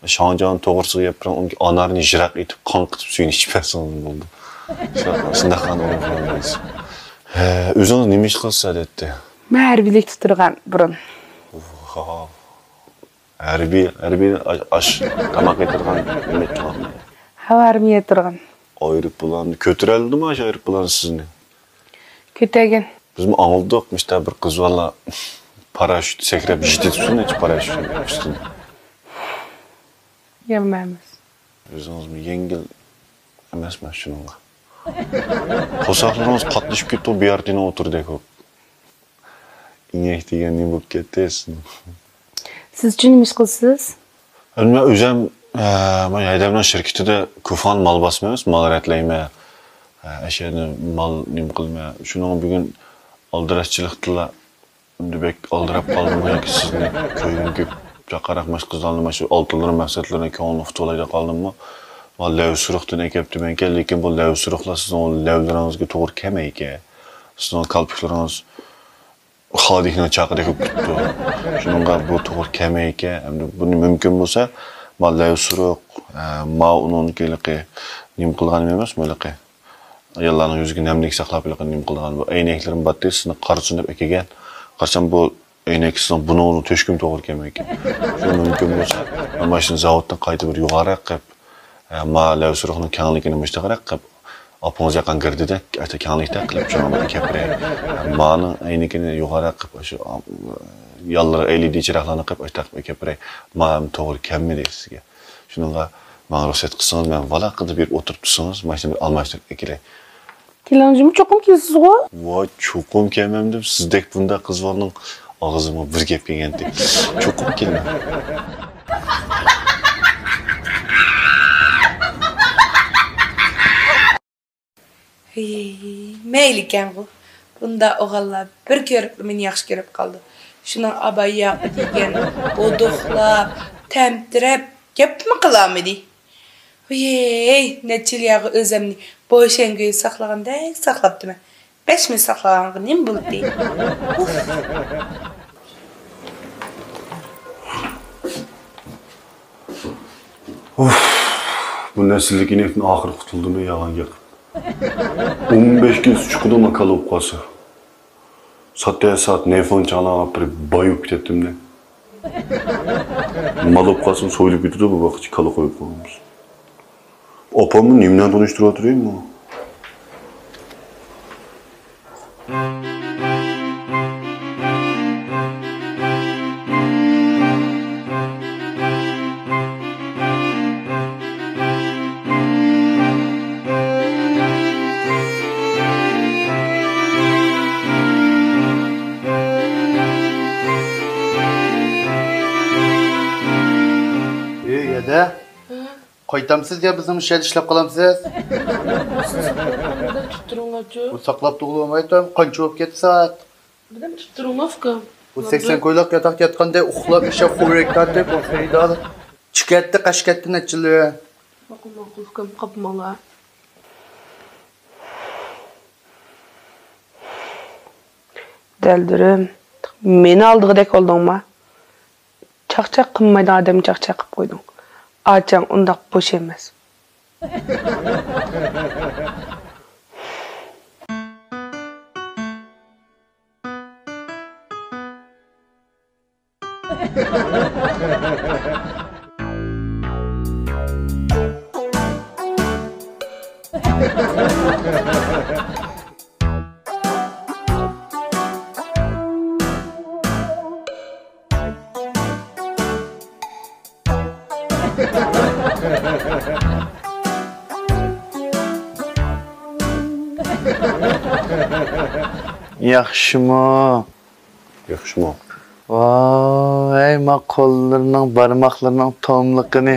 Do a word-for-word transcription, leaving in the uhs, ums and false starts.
شاڭجاڭ توغرىسىغا گەپ بېرىڭ، ئۇنىڭ ئانارنى يىراق ئېتىپ، قان قېتىپ سۈيىنى ئىچىپ بەرسىڭىز بولدى. شۇنداق، شۇنداق ئانا ئوغۇل بولىمىز. ھە، ئۆزىڭىز نېمە ئىش قىلىسىز ئادەتتە؟ مەن ھەربىيلىكتە تۇرغان بۇرۇن. ۋاو. ھەربىي، ھەربىي ئاش، ئاش، تاماق يەيدىغان نېمە تۇرغان؟ ھاۋا ئارمىيە تۇرغان. ئايروپىلان كۆتۈرەلدىمۇ ئاشۇ ئايروپىلان سىزنى؟ كۆتەرگەن. بىزمۇ ئاڭلىدۇق، مۇشتا بىر قىز بالا پاراشيۇت سەكرەپ يېتىپ سۇنى پاراشيۇت ئۈستىدىن. يەڭمەيمىز. ئۆزىڭىزمۇ يەڭگىل ئەمەسمۇ شۇنىڭغا. قورساقلىرىڭىز قاتنىشىپ كېتىدۇ، بىيارتىنى ئولتۇردەك بولۇپ. ئىنەك دېگەن نېمە بولۇپ كەتتى سىزنىڭ؟ سىز ئۈچۈن نېمە ئىش قىلىسىز؟ ئەمدى مەن ئۆزۈم، ئە، مەن ھەيدەمنىڭ شىركىتىدە كوفان مال باسمايمىز، مال رەتلەيمەن. ئە، ئەشەدە مال نېمە قىلىمەن. شۇنىڭ بۈگۈن ئالدىراشچىلىقتىلا ئەمدى بەك ئالدىراپ قالدىمغۇ ياكى سىزنى كۆرگۈم كېلىپ، چاقىراق ماش قىزلارنى ماش ئالتۇنلىرى مەقسەتلىرىنى كۆڭلىنى ئۇتۇۋالاي دەپ قالدىممۇ؟ مانا لەۋ سۇرۇقتىن ئەكەپتىمەنكەن، لېكىن بۇ لەۋ سۇرۇقلار سىزنىڭ ئۇ لەۋلىرىڭىزگە توغرا كەلمەيكەن. سىزنىڭ كالپۇكلىرىڭىز خادىكنىڭ چاقىدەك بولۇپ كېتىپتۇ. شۇنىڭغا بۇ توغرا كەلمەيكەن. ئەمدى بۇنى مۇمكىن بولسا، ما لەۋ سۇرۇق، ئە، ما ئۇنىڭكى ھېلىقى نېمە قىلغان ئەمەسمۇ ھېلىقى؟ ئاياللارنىڭ يۈزىگە نەملىك ساقلاپ ھېلىقى نېمە قىلىدىغان بۇ ئەينەكلىرىم بار ئىدى، سىزنى قارىسۇن دەپ ئەكەلگەن. قارىسام بۇ ئەينەك سىزنىڭ بۇنىڭغا تۆشكىمۇ توغرا كەلمەيكەن. شۇ مۇمكىن بولسا، مانا شۇنى زاۋۇتتىن قايتا بىر يۇقىرىراق قىلىپ، ئە، ما لەۋ سۇرۇقنىڭ كەڭلىكىنى مۇشتاقراق قىلىپ، ئاپىڭىز ياققان گىردىدەك، ئاشتا كەڭلىكتە قىلىپ، شۇنىڭغا بىر كەپرەي. مانىڭ ئەينىكىنى يۇقىرىراق قىلىپ، شۇ، ئا، يانلىرىغا ئېلئىدى چىراغلارنى قىلىپ، ئاشتا قىلىپ ئەكەپرەي. ما توغرا كەلمىدى سىزگە. شۇنىڭغا ماڭا رۇخسەت قىلسىڭىز، مەن ۋالاققىدە بېرىپ ئولتۇرۇپ تۇرسىڭىز، ماشىنا بىر ئالماشتۇرۇپ ئەكېلەي. كېلىڭ، جۇمۇ چوقۇم كېلىسىزغۇ؟ ۋاي، چوقۇم كەلمەمدىم. سىزدەك بۇنداق قىز بالىنىڭ ئاغزىمغا بىر گەپ كەلگەنتى. چوقۇم كېلىمەن. ھېي، مەيلىكەنغۇ. بۇنداق ئوغۇللار بىر كۆرۈپلا مېنى ياخشى كۆرۈپ قالىدۇ. شۇنىڭ ئاباي ياقى دېگەن بودۇقلاپ، تەمتىرەپ، گەپمۇ قىلالمىدى. ھېي، نەچچە يىل ياغى ئۆزەمنى بوشەڭگۈ ساقلىغاندەك ساقلاپتىمەن. بەش مىنۇت ساقلىغانغا نېمە بولدى؟ ئۇف. ئۇف، بۇ نەسىللىك ئىنەكتىن ئاخىرى قۇتۇلدىم ياغان گەپ. ئون بەش كۈن سۈت چىقىدۇ ماكال بولۇپ قالسا. سات يا سات، نېفون چاڭلاپ بىر بايىپ كېتەتتىم دە. مال بولۇپ قالسىمۇ سويۇلۇپ كېتىدۇ بۇ ۋاقىتچە كالا قويۇپ قويغان بولسا. ئاپامنى نېمە بىلەن تونۇشتۇرۇۋاتىدۇ؟ ئەي، ھەدە. قايتامسىز يا بىزنىڭ مۇشۇ يەردە ئىشلەپ قالامسىز؟ سىز ساقلاپ قالمىدىم، تۇتتۇرۇڭلارچۇ. بۇ ساقلاپ تۇغۇلمايتتىم، قانچە بولۇپ كەتتى سائەت؟ بىلەم، تۇتتۇرۇڭلار، ئۇكام. بۇ سەكسەن كويلاق ياتاقتا ياتقاندا ئۇخلاپ، ئىششاق خورەك تارتىپ، بۇ خېرىدار. چىقىۋەتتى، قاچىپ كەتتى نەچچىلىرى. ماقۇل، ماقۇل، ئۇكام، قاپماڭلار. دەلدۈرۈم، مېنى ئالدىغۇدەك بولدۇڭما؟ چاقچاق قىلمايدىغان ئادەمنى چاقچاق قىلىپ قويدۇڭ. ئاچاڭ ئۇنداق بوش ئەمەس. ياخشىمۇ؟ ياخشىمۇ؟ ۋاي، ما قوللىرىنىڭ، بارماقلىرىنىڭ توملۇقىنى.